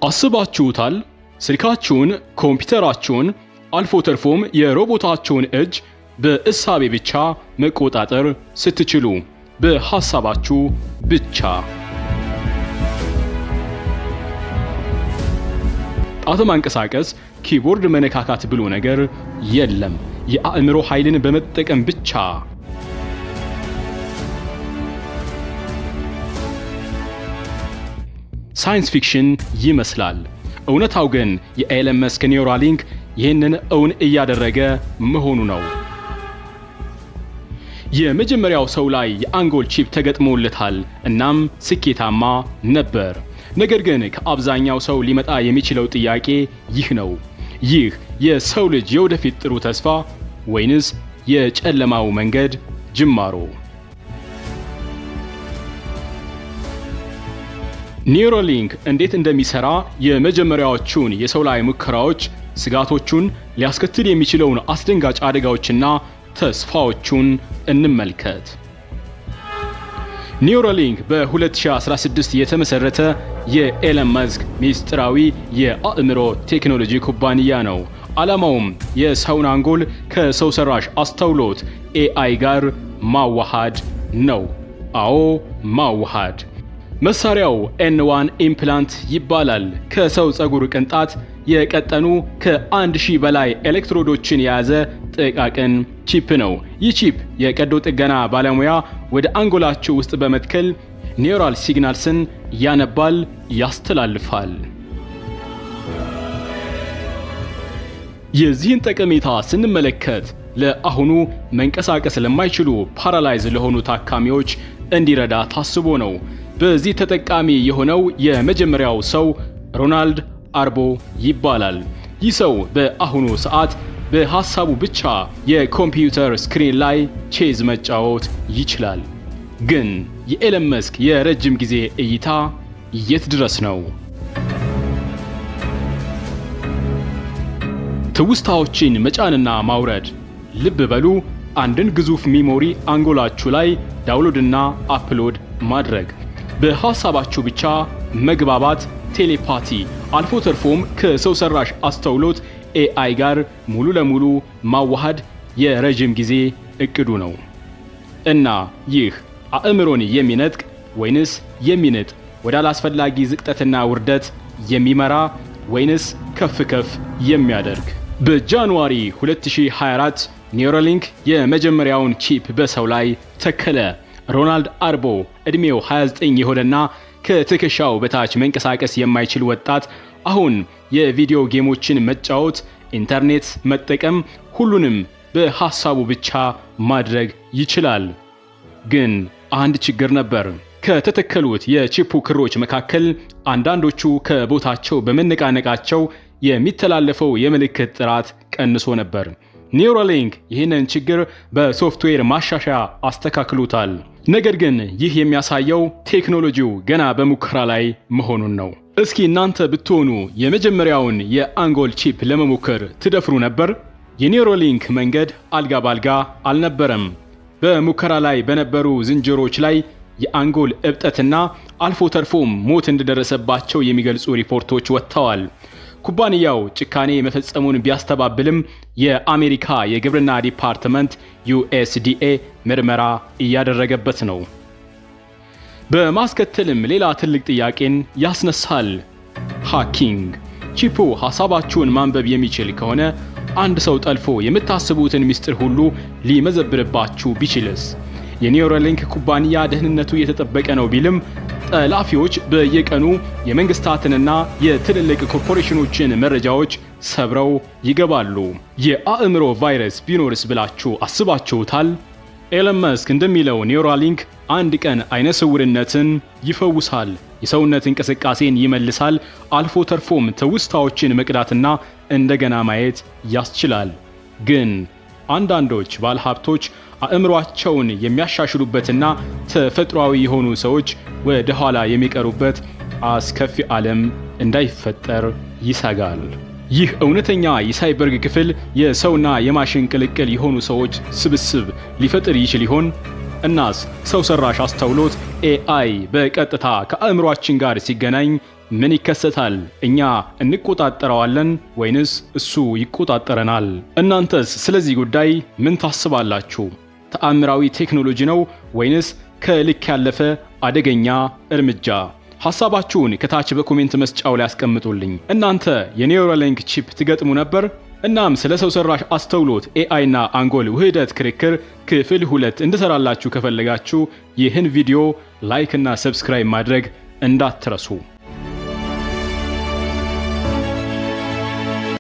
አስባችሁታል? ስልካችሁን፣ ኮምፒውተራችሁን፣ አልፎ ተርፎም የሮቦታችሁን እጅ በእሳቤ ብቻ መቆጣጠር ስትችሉ፣ በሐሳባችሁ ብቻ። ጣት ማንቀሳቀስ፣ keyboard መነካካት ብሎ ነገር የለም። የአእምሮ ኃይልን በመጠቀም ብቻ። Science fiction ይመስላል። እውነታው ግን የኤለን መስክ ኒውራሊንክ ይህንን እውን እያደረገ መሆኑ ነው። የመጀመሪያው ሰው ላይ የአንጎል chip ተገጥሞለታል፣ እናም ስኬታማ ነበር። ነገር ግን ከአብዛኛው ሰው ሊመጣ የሚችለው ጥያቄ ይህ ነው። ይህ የሰው ልጅ የወደፊት ጥሩ ተስፋ ወይንስ የጨለማው መንገድ ጅማሮ? ኒውራሊንክ እንዴት እንደሚሰራ፣ የመጀመሪያዎቹን የሰው ላይ ሙከራዎች፣ ስጋቶቹን፣ ሊያስከትል የሚችለውን አስደንጋጭ አደጋዎችና ተስፋዎቹን እንመልከት። ኒውራሊንክ በ2016 የተመሰረተ የኤለን መስክ ሚስጥራዊ የአእምሮ ቴክኖሎጂ ኩባንያ ነው። ዓላማውም የሰውን አንጎል ከሰው ሰራሽ አስተውሎት AI ጋር ማዋሃድ ነው። አዎ፣ ማዋሃድ። መሳሪያው N1 implant ይባላል። ከሰው ፀጉር ቅንጣት የቀጠኑ ከ1000 በላይ ኤሌክትሮዶችን የያዘ ጥቃቅን chip ነው። ይህ chip የቀዶ ጥገና ባለሙያ ወደ አንጎላችሁ ውስጥ በመትከል neural signals ን ያነባል፣ ያስተላልፋል። የዚህን ጠቀሜታ ስንመለከት ለአሁኑ መንቀሳቀስ ለማይችሉ paralyze ለሆኑ ታካሚዎች እንዲረዳ ታስቦ ነው። በዚህ ተጠቃሚ የሆነው የመጀመሪያው ሰው ሮናልድ አርቦ ይባላል። ይህ ሰው በአሁኑ ሰዓት በሐሳቡ ብቻ የኮምፒውተር screen ላይ ቼዝ መጫወት ይችላል። ግን የኤለን መስክ የረጅም ጊዜ እይታ የት ድረስ ነው? ትውስታዎችን መጫንና ማውረድ። ልብ በሉ፣ አንድን ግዙፍ memory አንጎላችሁ ላይ download ና upload ማድረግ፣ በሐሳባችሁ ብቻ መግባባት፣ telepathy፣ አልፎ ተርፎም ከሰው ሰራሽ አስተውሎት AI ጋር ሙሉ ለሙሉ ማዋሃድ የረጅም ጊዜ እቅዱ ነው። እና ይህ አእምሮን የሚነጥቅ ወይንስ የሚንጥ፣ ወደ አላስፈላጊ ዝቅጠትና ውርደት የሚመራ ወይንስ ከፍ ከፍ የሚያደርግ? በ January 2024 ኒውራሊንክ የመጀመሪያውን chip በሰው ላይ ተከለ። ሮናልድ አርቦ፣ ዕድሜው 29 የሆነና ከትከሻው በታች መንቀሳቀስ የማይችል ወጣት፣ አሁን የቪዲዮ game ኦችን መጫወት፣ ኢንተርኔት መጠቀም፣ ሁሉንም በሐሳቡ ብቻ ማድረግ ይችላል። ግን አንድ ችግር ነበር። ከተተከሉት የ chip ኡ ክሮች መካከል አንዳንዶቹ ከቦታቸው በመነቃነቃቸው የሚተላለፈው የምልክት ጥራት ቀንሶ ነበር። ኒውራሊንክ ይህንን ችግር በሶፍትዌር ማሻሻያ አስተካክሎታል። ነገር ግን ይህ የሚያሳየው ቴክኖሎጂው ገና በሙከራ ላይ መሆኑን ነው። እስኪ እናንተ ብትሆኑ የመጀመሪያውን የአንጎል chip ለመሞከር ትደፍሩ ነበር? የኒውራሊንክ መንገድ አልጋ ባልጋ አልነበረም። በሙከራ ላይ በነበሩ ዝንጀሮዎች ላይ የአንጎል እብጠትና አልፎ ተርፎም ሞት እንደደረሰባቸው የሚገልጹ ሪፖርቶች ወጥተዋል። ኩባንያው ጭካኔ መፈጸሙን ቢያስተባብልም የአሜሪካ የግብርና department USDA ምርመራ እያደረገበት ነው። በማስከተልም ሌላ ትልቅ ጥያቄን ያስነሳል። Hacking። Chip ኡ ሐሳባችሁን ማንበብ የሚችል ከሆነ፣ አንድ ሰው ጠልፎ የምታስቡትን ምስጢር ሁሉ ሊመዘብርባችሁ ቢችልስ? የኒውራሊንክ ኩባንያ ደህንነቱ የተጠበቀ ነው ቢልም ጠላፊዎች በየቀኑ የመንግስታትንና የትልልቅ ኮርፖሬሽኖችን መረጃዎች ሰብረው ይገባሉ። የአእምሮ ቫይረስ ቢኖርስ ብላችሁ አስባችሁታል? ኤለን መስክ እንደሚለው ኒውራሊንክ አንድ ቀን አይነ ስውርነትን ይፈውሳል፣ የሰውነት እንቅስቃሴን ይመልሳል፣ አልፎ ተርፎም ትውስታዎችን መቅዳትና እንደገና ማየት ያስችላል። ግን አንዳንዶች ባለሀብቶች አእምሯቸውን የሚያሻሽሉበትና ተፈጥሯዊ የሆኑ ሰዎች ወደ ኋላ የሚቀሩበት አስከፊ ዓለም እንዳይፈጠር ይሰጋል። ይህ እውነተኛ የ cyborg ክፍል የሰውና የማሽን ቅልቅል የሆኑ ሰዎች ስብስብ ሊፈጥር ይችል ይሆን? እናስ ሰው ሰራሽ አስተውሎት AI በቀጥታ ከአእምሯችን ጋር ሲገናኝ ምን ይከሰታል? እኛ እንቆጣጠረዋለን ወይንስ እሱ ይቆጣጠረናል? እናንተስ ስለዚህ ጉዳይ ምን ታስባላችሁ? ተአምራዊ ቴክኖሎጂ ነው ወይንስ ከልክ ያለፈ አደገኛ እርምጃ? ሐሳባችሁን ከታች በ comment መስጫው ላይ አስቀምጡልኝ። እናንተ የ Neuralink chip ትገጥሙ ነበር? እናም ስለ ሰው ሰራሽ አስተውሎት AI እና አንጎል ውህደት ክርክር ክፍል 2 እንድሰራላችሁ ከፈለጋችሁ ይህን ቪዲዮ like እና subscribe ማድረግ እንዳትረሱ።